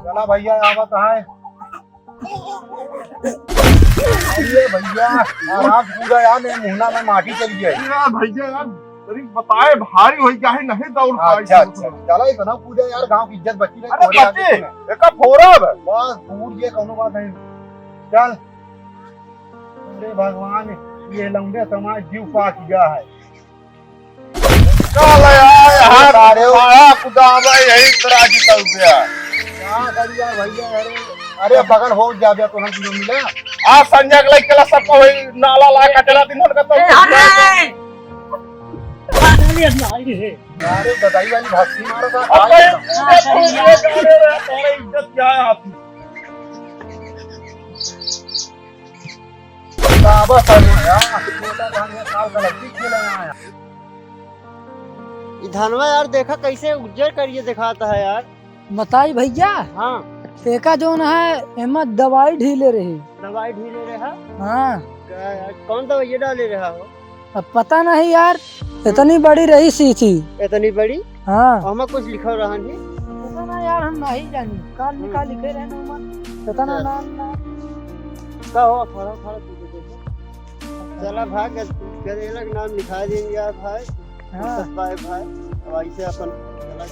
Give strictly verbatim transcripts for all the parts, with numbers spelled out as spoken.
चला भैया, आवत है। अरे भैया, यार, आप पूरा यार, मेरे मुहना में माटी चली गई। अरे यार भैया यार, अरे बताए भारी होई गया है, नहीं दौड़ पाई। अच्छा, अच्छा, चला, इतना कूदे यार, गांव की इज्जत बची रही, अरे थोड़ी बच्चे, आगे से। एका फोड़ा बे। बस, कूद गए, कोनो बात नहीं। चल। अरे भगवान, ये लौंडे समाज जीव पाक गया है। चल यार, हाथ अरे, बड़ा कुदावा, यही तरह की तलबिया। का करिया भैया, अरे, अरे बगल हो जा, जा तो हम किलो मिला। आ संजय के लइके ला सबको होई, नाला ला कचरा दिन भर का तो ए, हट रे! अरे, नहीं रे। अरे, गदाई वाली भक्ति मारो का, अब भाई। भाई, पूरे, पूरे, पूरे, पूरे इज्जत क्या है आपकी? बाबा साहब यार, छोटा धान में साल का लड़की खेले आया। ई धनवा यार, देखा कैसे उज्जर करिए दिखाता है यार। बताई भैया। हाँ। एका जौन है, एमा दवाई ढीले रही। दवाई ढीले रहा? हाँ। का-, कौन दवाई ये डाले रहा हो? अब पता नहीं यार, इतनी बड़ी रही सी थी। इतनी बड़ी? हाँ। ओमा कुछ लिखा रहा नहीं? पता ना यार, हम नहीं जानी। काल निकाल लिखे रहे ना ओमा। पता ना अच्छा। नाम ना। का हो, खड़ा, खड़ा तू तो देखो। चला भाग, गदेला के नाम लिखा देंगे यार भाई। हाँ। बाय भाई, अब ऐसे अपन चला।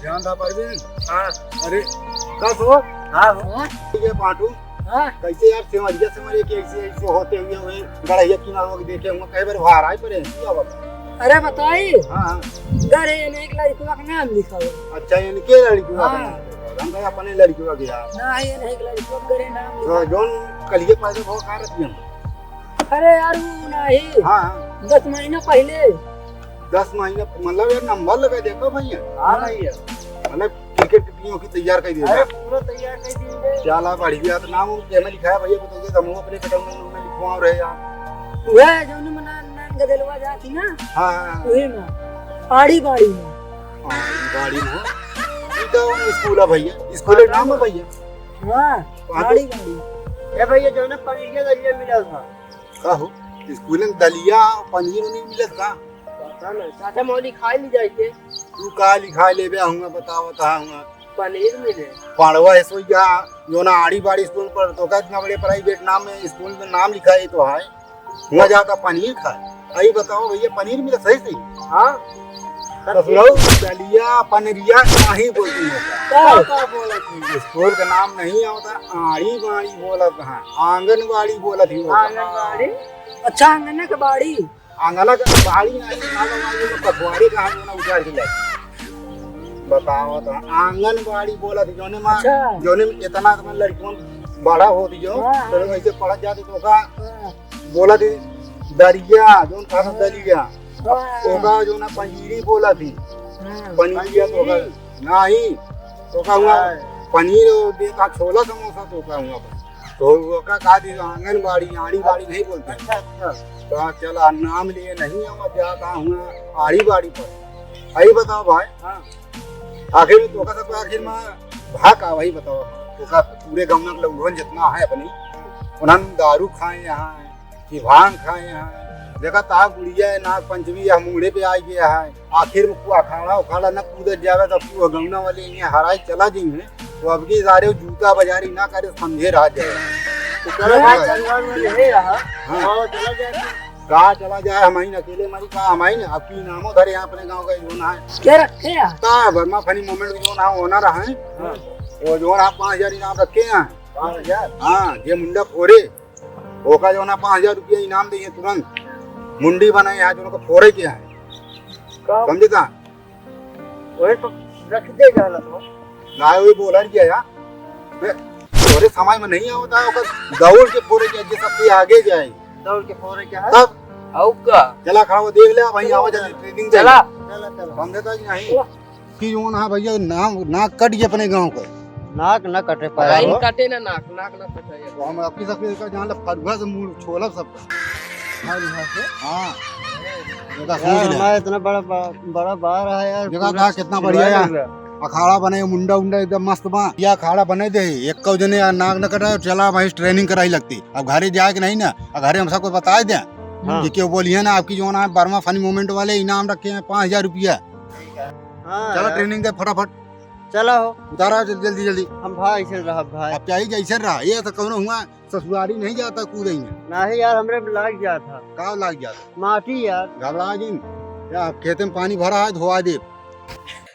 ध्यान था परवीन। हाँ। अरे, का हो? हाँ, हो। ठीक है, पाटू। हाँ। कैसे यार, सेवरिया, सेवरिया के ऐसे, ऐसे होते हुए, हुए गड़हिया किनारे लोग देखे हुए, कई बार बाहर आए पड़े हैं, क्या बात? अरे बताई। हाँ, हाँ। घरे एने एक लड़कवा के नाम लिखा हो। अच्छा, इनके लड़कवा के हाँ। नाम लिखा हो। हम कहे अपने लड़कवा के यार। ना, ये नहीं लड़कवा के घरे नाम तो लिखा। जौन कलिए पैदा हो, कहाँ रहती हम? अरे यार, वो नहीं। हाँ, हाँ। दस महीना पहले। दस महीना, मतलब यार, नंबर लगा देखो भैया। हाँ भैया। मतलब, क्रिकेट की टीम की तैयार कर दिया। अरे, पूरा तैयार कर दिए। चला बढ़िया, तो नाम उम केमे लिखा है भैया, बताइए, तो हम अपने कटौती में लिखवा रहे यार। वह जौन में नान, नान गदेलवा जाती ना, हाँ, हाँ, हाँ। वही में, आड़ी बाड़ी में। आड़ी बाड़ी में? ये तो स्कूल है भैया, स्कूल का नाम है भैया। हाँ, वहाँ तो आड़ी बाड़ी। ए भैया, जौन पनीरिया दलिया मिला था। का हो? स्कूल में दलिया, पनीर नहीं मिलत का? पता नहीं, चाचा मौली खाए नहीं जाए के। तू का लिखा लेबे, हुआ बतावत हा हुआ। पनीर मिले। पढ़वा है सोई जा, जौन आड़ी बाड़ी स्कूल पर तो का इतना बड़े प्राइवेट नाम में स्कूल में नाम लिखा है तो है। हुआ जाता पनीर खाए। आई बताओ भैया, पनीर मिला सही सही? हाँ। ससुरऊ, दलिया, पनीरिया नहीं बोलती है। का, का बोलत है? स्कूल का नाम नहीं होता, आड़ी बाड़ी बोलत है, आंगनबाड़ी बोलत ही होता। आंगनबाड़ी? अच्छा, आंगन के बाड़ी। आंगन के बाड़ी नहीं, आंगनबाड़ी में पखवाड़ी का हम ना उजाड़ के लाए। बताओ तो, आंगनबाड़ी बोलत ही, जौने में, अच्छा। जौने में इतना, इतना लड़कन बड़ा होत ही जो, हाँ, हाँ। तो ऐसे पढ़त जात ही तो का हाँ। बोलत ही दरिया, जौन था ना हाँ। दलिया। हाँ। ओका जौन है पंजीरी बोलत ही। हाँ। पंजीरिया तो का, पंजीरी। नहीं, तो का हुआ हाँ। पनीर और दे का छोला समोसा तो का हुआ। तो ओका का दी आंगनबाड़ी, आड़ी बाड़ी नहीं बोलते। अच्छा, अच्छा। तो चला नाम लिए नहीं हम जा का हुआ आड़ी बाड़ी पर। आई बताओ भाई। हाँ। आखिर में तोका सब आखिर में भा का वही बताओ। तोका पूरे गाँव में लोगन जितना है अपनी, उन्हन दारू खाए यहाँ, कि भांग खाए हैं। देखा ता गुड़िया है, नाग पंचमी है, मूड़े पे आ गया है। आखिर में कुआ अखाड़ा उखाड़ा न कूदत जावे, तब कुआ गौना वाले यहाँ हराई चला जाइए। तो अब की सारे जूता बाजारी ना करे, समझे रह जाए। तो चलो भाई, हाँ। परिवार में रहे यहाँ। हाँ। और चला जाए। का चला जाए, हम ही न अकेले मरी, का हम ही न, अब की नामो धरे यहाँ अपने गाँव का जो ना है। क्या रखे हैं? का वर्मा फनी मोमेंट जो ना होना रहा है। हाँ। वो जो ना पाँच हजार इनाम रखे हैं। पाँच हजार? हाँ, ये मुंडा फोरे। ओका जौन है पाँच हजार रुपया इनाम देइहैं तुरंत। मुंडी बनाए यहाँ जौन ओका फोरे के है। का? समझे ता? वही तो रख दे जाला तो। ना वही बोला नहीं किया यार। बे, तोरे समझ में नहीं आवता है, ओका दौड़ के फोरे के, जे सबसे आगे जाए। दौड़ के फोरे के है? तब? आऊ का? चला खड़ा हो, देख ले, वहीं चलो, आवा चलो। जल्दी ट्रेनिंग दे। चला। चला, चला। समझे ता कि नहीं? चला। कि जौन है भैया, नाम, नाक कट गया अपने गाँव का। नाक ना कटे पाए कहीं हो। कटे ना नाक, नाक ना कटे। तो हम आपकी सबके का जान ला, फरुआ से मुंह छोलब सबका। हाँ, यहाँ से। हाँ। देखा, यार, सोच ले। हमारा इतना बड़ा बा-, बड़ा बार है यार, देखा पूरा का कितना बढ़िया है। अखाड़ा बने, मुंडा उंडा एकदम मस्त बा। या अखाड़ा बने दे, एक जने यार नाक न कटाए, चला भाई ट्रेनिंग कराई लगती। अब घरे जाए के नहीं ना, अब घरे हम सबको बताए दे। हाँ। कि क्यों बोलिए ना, आपकी जौन है वर्मा फनी मोमेंट वाले इनाम रखे हैं पाँच हजार रुपया। हाँ चलो यार। ट्रेनिंग दे फटाफट। चला हो। उतारा जल्दी, जल्दी, जल्दी। हम भाई से रहब भाई। अब चाहे जैसे रहा, ये तो कौनो हुआ ससुरारी नहीं जाता कूदे में। नहीं यार, हमरे में लाग जात है। का लाग जात? माटी यार। घबरा जिन। या खेते में पानी भरा है, धोवा दे।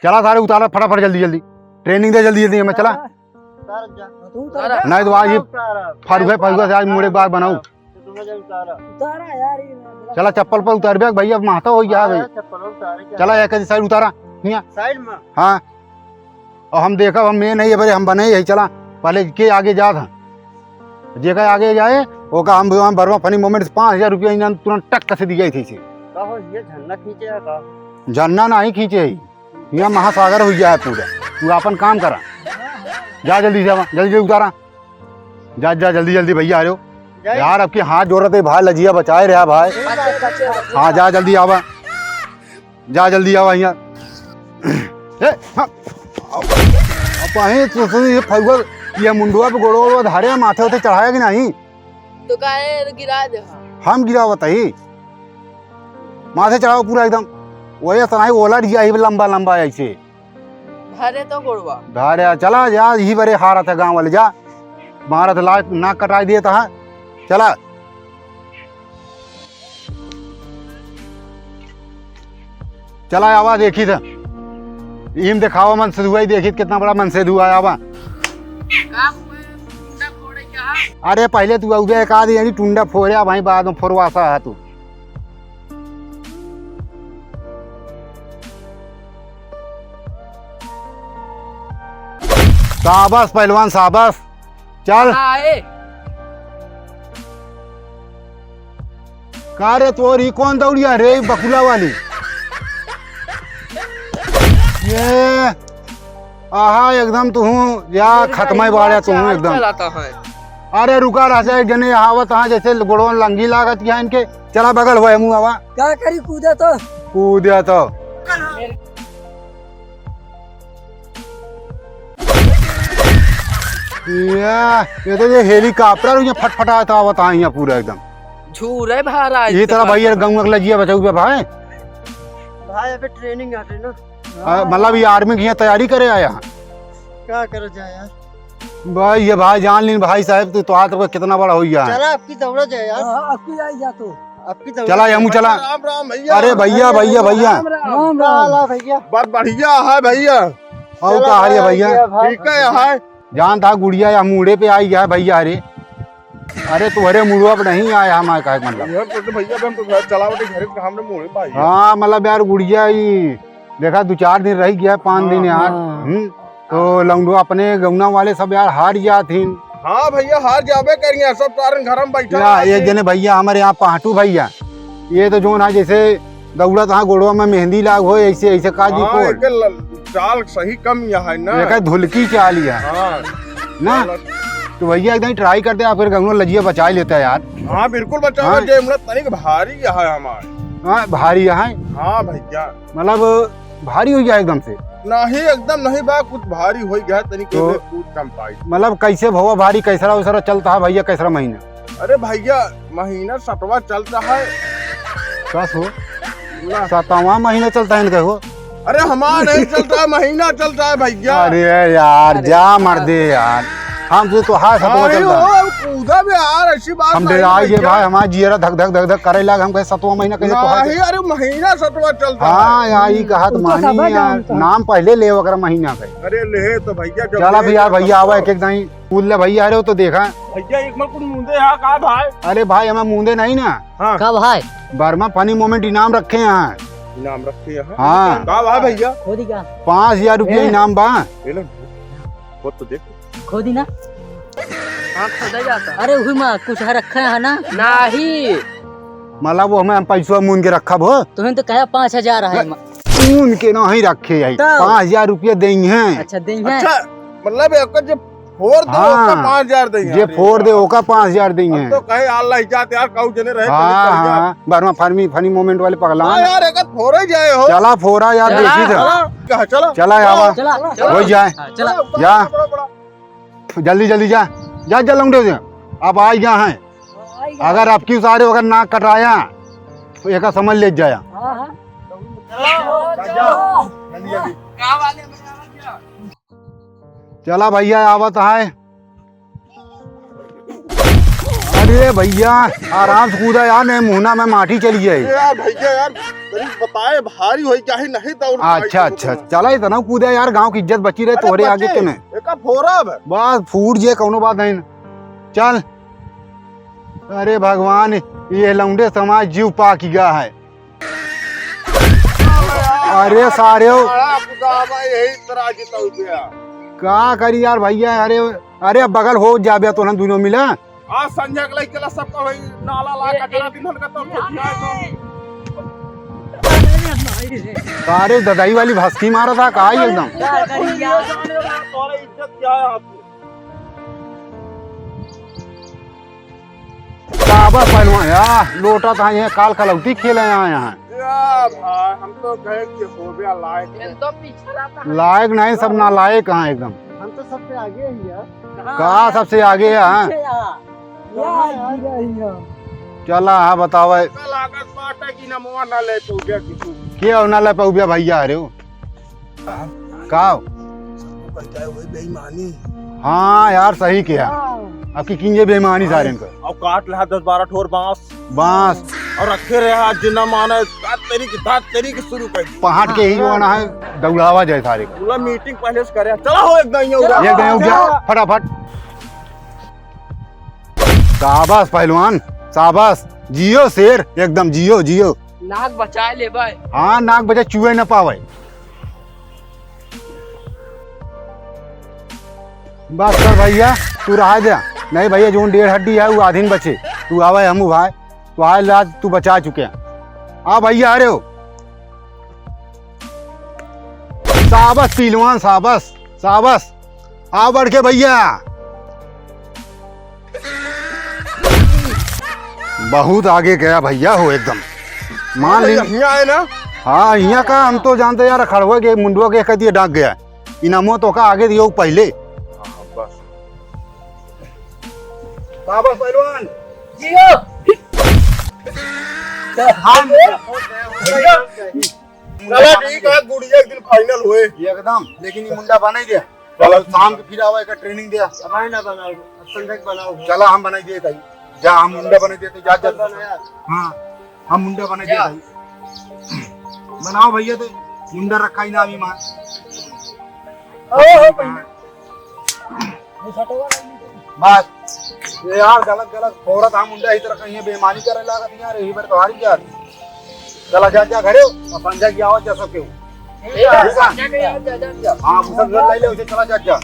चला सारे उतारा फटाफट जल्दी, जल्दी। ट्रेनिंग दे जल्दी, जल्दी हमें चला। उतार जा। तू उतारा। नहीं तो आज ये उतारा। फरुए, फरुए से आज मुड़े बार बनाऊ। तो तुम जब उतारा। उतारा यार, ये ना चला चप्पल पर उतार बे भैया, अब महता हो गया हाँ भाई। यार, चप्पल उतारे क्या? चला एक साइड उतारा। हियाँ। साइड में? हाँ। और हम देखब, हम ये नहीं है, बड़े हम बने ही है, चला। पहले के आगे जात हैं। जेका आगे जाए, ओका हम, हम बर्मा फनी मोमेंट से पाँच हजार रुपया इन्हें तुरंत टक से दिया ही थे इसे। का हो, ये झरना खींचे है का? झरना नहीं खींचे ही। यहाँ महासागर हो गया है पूरा। तू अपन काम करा। जा जल्दी से आवा, जल्दी जल्दी उतारा। जा, जा, जल्दी, जल्दी भैया आ रहे हो। जाए। यार, अब की हाथ जोड़त है भाई, लजिया बचाए रहा भाई। अच्छा, अच्छा, अच्छा। हाँ, जा जल्दी आवा। जा जल्दी आवा यहाँ। ए, हाँ। अब आहे तो सुन, ये फगुआ, ये मुंडवा पे गोड़ो, गोड़ो धारे माथे होते चढ़ाया कि नहीं? तो काहे गिरा दे हम? हम गिरावत ही। माथे चढ़ाओ पूरा एकदम। वही सनाई ओला दिया ही लंबा लंबा ऐसे। भरे तो गोड़वा। भरे, चला जा, यही बरे हारत है गाँव वाले, जा। मारत ला-, नाक कटाई दिए तहाँ। चला। चला आवा देखी था। ईम देखावा मन से दुआई देखी कितना बड़ा मन से दुआ आवा। का हुआ? टुंडा फोड़े क्या? अरे पहले तू आउबे एक आध यानी टुंडा फोड़े, अब भाई बाद में फोड़वासा है तू। शाबाश पहलवान, शाबाश। चल। आए। का रे, तोर ई कौन दौड़िया रे, ई बकुला वाली? ये, आहा, एकदम तुहूँ, या, खतमा ही बाड़ा तुहूँ एकदम। चलाता है। अरे रुका रह जा, एक जने यहाँ आवत, हाँ, जैसे गोड़वन लंगी लागत यहाँ इनके। चला बगल हुआ, मुँह आवा। का करी, कूदा तो। कूदा तो। या, ये तो ये हेलीकॉप्टर यहाँ फटफटात आवत है यहाँ पूरा एकदम। झूरे भारा ये तरह भाई यार गंगा के लजिया बचाऊ बे भाई। भाई अबे ट्रेनिंग हटे ना। आ, मतलब ये आर्मी की यहाँ तैयारी करे आया है। का करे जाए यार? भाई ये भाई जान लीन भाई साहब तू तो हाथ कितना बड़ा हो गया है। चला आपकी दौड़ा जाए यार। हाँ, आपकी आई जा तू। आपकी दौड़ा चला जाए। यमू चला। राम राम भैया। अरे भैया, भैया, भैया। राम राम। राम राम। भैया। बहुत बढ़िया है भैया। और चला का हाल है भाई, भैया? भैया, भाई। ठीक है, है। जान था गुड़िया या मूड़े पे आई है भैया। अरे, अरे तुम्हारे मुड़वा पे नहीं आया हमारे, का मतलब? हम तो भैया, हम तो घर चलावटे, घर के हमरे मूड़े पे आई है। हाँ, मतलब यार गुड़िया ही देखा, दो चार दिन रह गया, पाँच दिन हाँ, यार। हाँ। हम्म, तो लौंडो अपने गौना वाले सब यार हार जात हिन। हाँ भैया, हार जाबे करिए, सब कारण घर में बैठा या रहत एक है। जने भैया हमारे यहाँ पाहटू भैया, ये तो जोन है जैसे दौड़त हाँ गोड़वा में मेहंदी लाग हो, ऐसे, ऐसे का जी हाँ, कोल। एके ल-, चाल सही कम यह है ना। एका धुलकी चाल यह। हाँ। ना? गलत। तो भैया एकदम ट्राई करते, आप फिर गौनो लजिया बचा लेता है यार। हाँ, बिल्कुल बचा हाँ। जे हमरा तनिक भारी यह है हमार। हाँ, भारी यह है। हाँ भैया। मतलब भारी हो गया एकदम से। नहीं, एकदम नहीं बा, कुछ भारी हो गया, तनिक तो एमे कूद कम पाई। मतलब कैसे भवा भारी, कैसरा उसरा चलता है भैया, कैसरा महीना? अरे भैया, महीना सतवा चलता है। का सो? ना। सतवा महीना चलता है इनका हो? अरे हमारा नहीं चलता है, महीना चलता है भैया। अरे यार, अरे जा यार। मर्दे यार, हम तो, तो हाथ सतवा नहीं चलता है। हो, कूदा भी यार, ऐसी बात हम नहीं डराई गए भैया। भाई, हमारा जियरा धक धक धक धक करे लाग, हम कहे सतवा महीना कैसे तोहार नहीं, अरे महीना सतवा चलता हाँ है। यार, ई कहा तो तू तो मानी सबे यार, जानता। नाम पहले ले ओकरा महीना के। अरे ले तो भैया, जब चला ले फिर यार, तो भैया आवा सब एक एक दाई। कूद ले भैया, अरे वो तो देखा। भैया, एक बार कुछ मूंदे यहाँ का भाई? अरे भाई, हमें मूंदे नहीं ना। हाँ। का भाई? बर्मा फनी मोमेंट इनाम रखे हैं। इनाम रखे हैं? हाँ। का भाई भैया? खोदी का? पाँच हजार रुपया ए। इनाम बा। ए ले, वो तो देख। खोदी ना? हाँ, खोदा जाता। अरे, वही माँ, कुछ है रखा है ना? नहीं। मतलब वो हमें हम पैसवा मूंद के रखब हो? तुहें तो कहा पाँच हजार है। मूंद के नहीं रखे है। तब? पाँच हजार रुपया देंगे हैं। अच्छा, देंगे हैं। अच्छा, मतलब एक जो फोड़ दे, हाँ। ओका पाँच हजार देंगे। जे अरे फोड़ दे, यार। ओका पाँच हजार देंगे। अब तो कहे, "अल्लाह इजात यार, काऊ जने रहे, हाँ, चले, चले जा।" हाँ, बर्मा फर्मी, फनी मोमेंट वाले पगला हाँ ना। यार, एक फोड़े जाए हो। चला फोड़ा यार, चला। देखी था। चला, कहा, चला। चला, चला, आवा। चला, चला। हो जाए। हाँ, चला। जा। बड़ा, बड़ा, बड़ा। जल्दी, जल्दी जा। जा, जा, लौंडे से। अब आई गया है। अगर आपकी उसारे अगर नाक कटाया, तो एका समझ ले जाया। हाँ, हाँ। जा, जा। जल्दी, जल्दी। चला भइया, आवत है। अरे भइया, आराम से कूदा यार, नहीं मुहना में माटी चली जाए। अरे यार भइया यार, तनी बताए भारी होई चाहे नहीं दौड़ पाई अच्छा, तो अच्छा, तुम। चला इतना कूदा यार, गाँव की इज्जत बची रहे अरे तोहरे आगे बचे, के नहीं। एका फोड़ा अब। बस फूट जे, कौनो बात नहीं। चल। अरे भगवान, ये लौंडे समाज जीव पाक गया है। अरे सारे हो। बड़ा कुदावा यही तरह की तो गया। का करी यार भइया, अरे, अरे अब बगल हो जाबे तो हम दोनों मिला। आज संजय के लइके ला सबका भाई नाला ला ए, कचरा ए, दिन हन का तब ए, सोचिया है तो। सारे ददाई वाली भसकी मारा था, का ही एकदम। का करी यार? तोरा इज्जत क्या है आपकी? शाबाश पहलवान, या लोटा था ये काल कलौती खेले आए हैं। या भाई, हम तो कहे कि हो गया लायक है। एकदम पिछड़ा था। लायक नहीं, सब नालायक हैं एकदम। हम तो सबसे आगे ही है। का सबसे आगे है? पीछे है। या आगे ही है। चला, हाँ, बतावा। लागत बाटे कि नमवा ना ले तो गया किसी। के हो ना ले पाउबे भइया, अरे हो। का हो? सबको कह जाए वही बेईमानी। हाँ यार, सही किया। हाँ। अब की किंजे बेईमानी सारे इनकर। अब काट ले दस बारह ठोर बांस। बांस। और रखे रहे आज जिन्ना माने, तात तेरी की, तात तेरी की शुरू कर दी। पहाड़ के ही जो आना है, दौड़ावा जाए सारे को। पूरा मीटिंग पहले से करे। चला हो एक दाइया उड़ा। एक दाइया उड़ा, फटाफट। शाबाश पहलवान, शाबाश। जियो शेर, एकदम जियो, जियो। नाक बचाए ले भाई। हाँ, नाक बचाए, चूहे न पावे। बस कर भइया, तू रहा दे। नहीं भइया, जोन डेढ़ हड्डी है, वो आधीन बचे। तू आवे, हमू भाई। तो आज लाज तू बचा चुके हैं। आ भइया, आ रहे हो? शाबाश पहलवान, शाबाश, शाबाश। आ बढ़ के भइया। बहुत आगे गया भइया हो एकदम। मान ली। हियाँ है ना? हाँ, हियाँ का हम तो जानते यार, खड़ुआ के, मुंडुआ के कह दिए डाक गया। इनामो तो का आगे दियो पहले। हाँ, बस। शाबाश पहलवान। जियो। हाँ, भइया। चला ठीक है, गुड़िया एक दिन फाइनल होए। एकदम, लेकिन ये मुंडा बना ही दे। चला, शाम के फिर आवा, एकर ट्रेनिंग दे। अब आए ना बनाओ, अब संजय के बनाओ। चला, हम बनाई देत हई। जा, हम मुंडा बनाई देत हई, जा, जा। बना यार। हाँ, हम मुंडा बनाई देत हई। बनाओ भइया, तो मुंडा रखा ही ना अभी मार। ओहो, भइया। बस। ये यार, गलत, गलत फोड़त हम मुंडा ही तरह कहीं बेईमानी करे लागत यार, यही बार तो हारी गया। चला जा, जा घरे, अपन जा के आवा जा सब केहू। ठीक है, ठीक है। जा, जा, जा, जा। हाँ, भूषण घर लाई ले, उसे चला जा, जा।